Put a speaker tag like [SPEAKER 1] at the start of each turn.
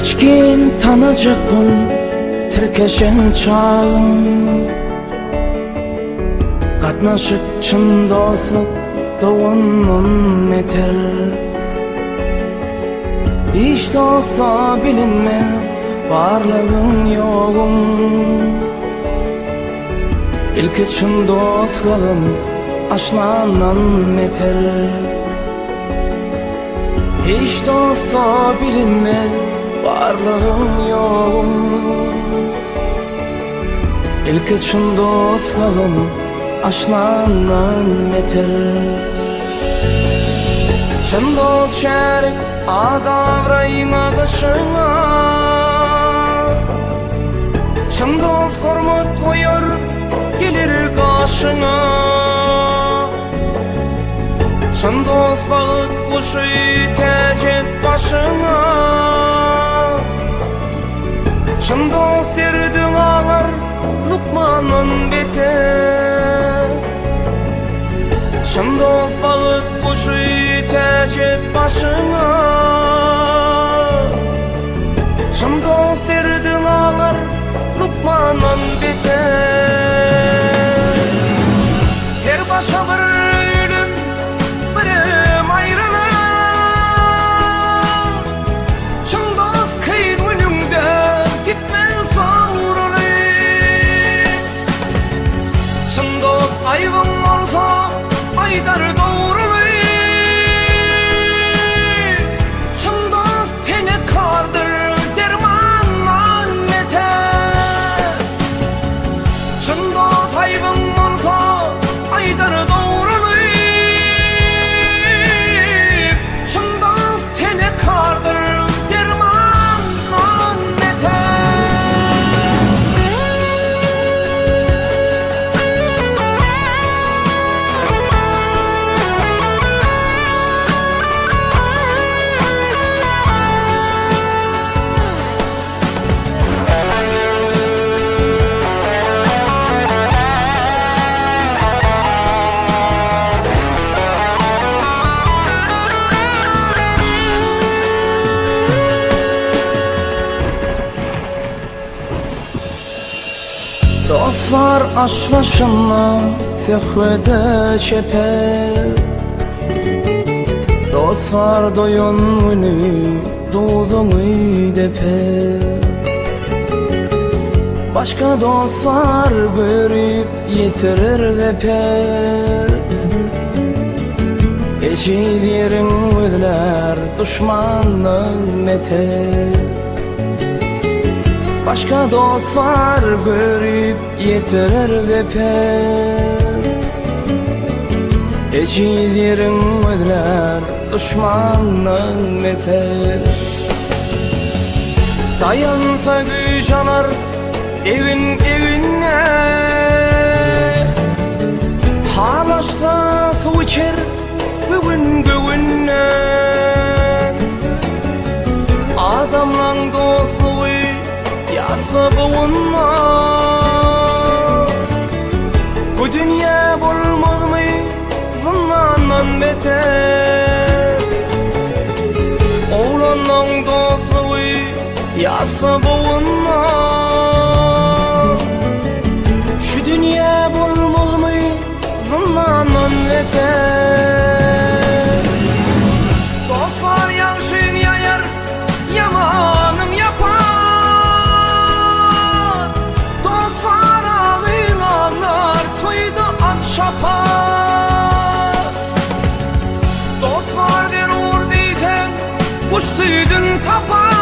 [SPEAKER 1] Içgin tanajak bol tirkeşen çagyň. Gatnaşyk çyn dostluk dogandan beter. Hiç dosta bilinmez barlygyň ýoguň. Ilki çyn dost gazan aşnandan beter. Hiç dosta bilinmez barlygyň ýoguň. Ilki çyn dost gazan aşnandan beter. Çyn dost şärik ad-abraýyňa gyşyňa. Çyn dost hormat goýar geler gaşyňa. Çyn dost bagt guşy täç et başyňa. Çyn dost derdiň alar lukmandan beter. Çyn dost bagt guşy täç et başyňa. Çyn dost derdiň alar lukmandan beter. Her başa bir ölüm, birem aýralyk. Çyn dost kyn günüňde gitmez sowrulyp. Çyn dost aýbyň bolsa aýdar dogruly. Çyn dost tenekardyr dermandan beter. Çyn dost aýbyň bolsa aýdar dogruly. Çyn dost tenekardyr dermandan beter. Dostlar aş başynda söhbede çeper. Dostlar doýan güni duzuňy deper. Başga dostlar görüp ýetirer zeper. Ejiz ýeriň gözlär duşmandan beter. Başga dostlar görüp ýetirer zeper. Ejiz ýeriň gözlär duşmandan beter. Daýansa güýç alar egin eginne. Halaşsa suw içer göwün göwünden. Adamlaň dostlugy ýatsa bogunma. Bu dünýä bolmazmy zyndandan beter. Oglanlaň dostlugy ýatsa bogunma. Şu dünýä bolmazmy zyndandan beter. Dostlar ýagşyny ýaýar, ýamanyň ýapar. Dostlar agyň aglar, toýda at çapar. Dostlar zerur diýseň, guş süýdün tapar.